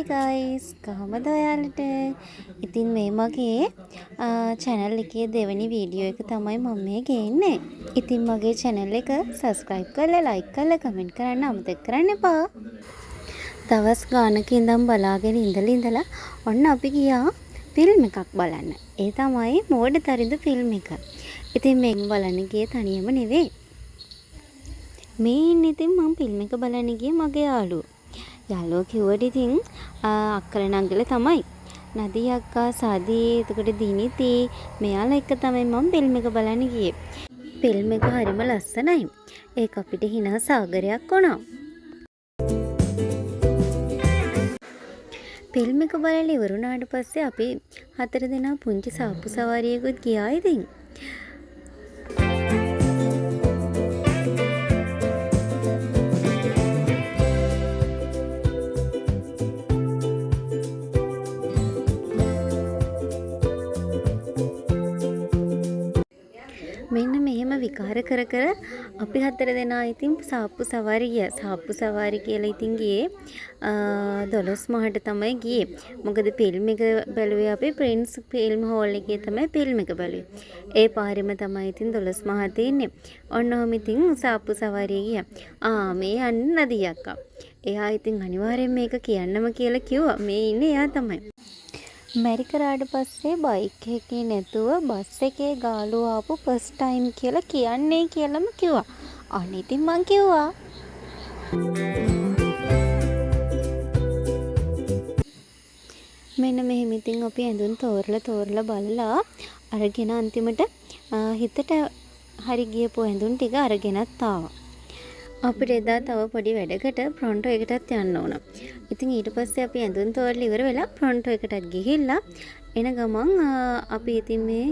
Guys, කොහොමද ඔයාලට? ඉතින් මේ මගේ චැනල් එකේ දෙවෙනි වීඩියෝ එක තමයි මම මේ ගේන්නේ. ඉතින් මගේ චැනල් එක සබ්ස්ක්‍රයිබ් කරලා ලයික් කරලා කමෙන්ට් කරන්න අමතක කරන්න එපා. දවස් ගානක ඉඳන් බලාගෙන ඉඳලා ඉඳලා ඔන්න අපි ගියා ෆිල්ම් එකක් බලන්න. ඒ තමයි මෝඩ තරිඳු ෆිල්ම් එක. ඉතින් මේක බලන්න ගියේ තනියම නෙවෙයි. මේ ඉන්නේ ඉතින් මං ෆිල්ම් එක බලන්න ගියේ මගේ යාළුවෝ. යාළුවෝ කිව්වට ඉතින් අක්කලා නංගිලා තමයි. නදී අක්කා, සදී, එතකොට දිනිති මෙයාලා එක්ක තමයි මං ෆිල්ම් එක බලන්න ගියේ. ෆිල්ම් එක හරිම ලස්සනයි. ඒක අපිට හිනා සාගරයක් වුණා. ෆිල්ම් එක බලලා ඉවර වුණාට පස්සේ අපි හතර දෙනා පුංචි සාප්පු සවාරියකුත් ගියා ඉතින්. මෙන්න මෙහෙම විකාර කර කර අපි හතර දෙනා ඉතින් සාප්පු සවාරි ගියා. සාප්පු සවාරි කියලා ඉතින් ගියේ දොළොස් මහට තමයි ගියේ. මොකද ෆිල්ම් එක බැලුවේ අපි ප්‍රින්ස් ෆිල්ම් හෝල් එකේ තමයි ෆිල්ම් එක බැලුවේ. ඒ පාරෙම තමයි ඉතින් දොළොස් මහ තියෙන්නේ. ඔන්න ඔහොම ඉතින් සාප්පු සවාරිය ගියා. මේ යන්නේ නදී අක්කා. එයා ඉතින් අනිවාර්යෙන් මේක කියන්නම කියලා කිව්වා. මේ ඉන්නේ එයා තමයි. මැරි කරාට පස්සේ බයික් එකේ නැතුව බස් එකේ ගාලු ආපු ෆස්ට් ටයිම් කියලා කියන්නේ කියලාම කිව්වා. අනේ ඉතින් මං කිව්වා. මෙන්න මෙහෙම ඉතින් අපි ඇඳුම් තෝරලා තෝරලා බලලා අරගෙන අන්තිමට හිතට හරි ගියපු ඇඳුම් ටික අරගෙනත් ආවා. අපිට එදා තව පොඩි වැඩකට ප්‍රොන්ටෝ එකටත් යන්න ඕන. ඉතින් ඊට පස්සේ අපි ඇඳුම් තෝරලා ඉවර වෙලා ප්‍රොන්ටෝ එකටත් ගිහිල්ලා එන ගමන් අපි ඉතින් මේ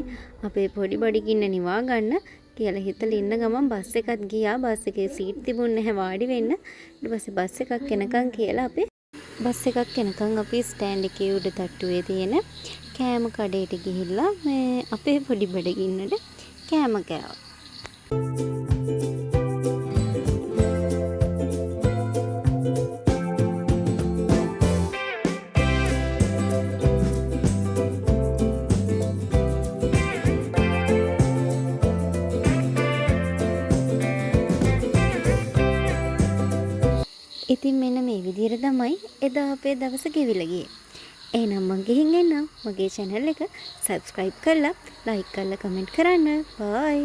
අපේ පොඩි බඩගින්න නිවා ගන්න කියලා හිතලා ඉන්න ගමන් බස් එකත් ගියා. බස් එකේ සීට් තිබුණ නැහැ වාඩි වෙන්න. ඊට පස්සේ බස් එකක් එනකන් කියලා අපි බස් එකක් එනකන් අපි ස්ටෑන්ඩ් එකේ උඩ තට්ටුවේ තියෙන කෑම කඩේට ගිහිල්ලා මේ අපේ පොඩි බඩගින්නට කෑම කෑවා. ඉතින් මෙන්න මේ විදිහට තමයි එදා අපේ දවස ගෙවිලා ගියේ. එහෙනම් මං ගිහින් එන්නම්. මගේ චැනල් එක සබ්ස්ක්‍රයිබ් කරලා ලයික් කරලා කමෙන්ට් කරන්න. බයි.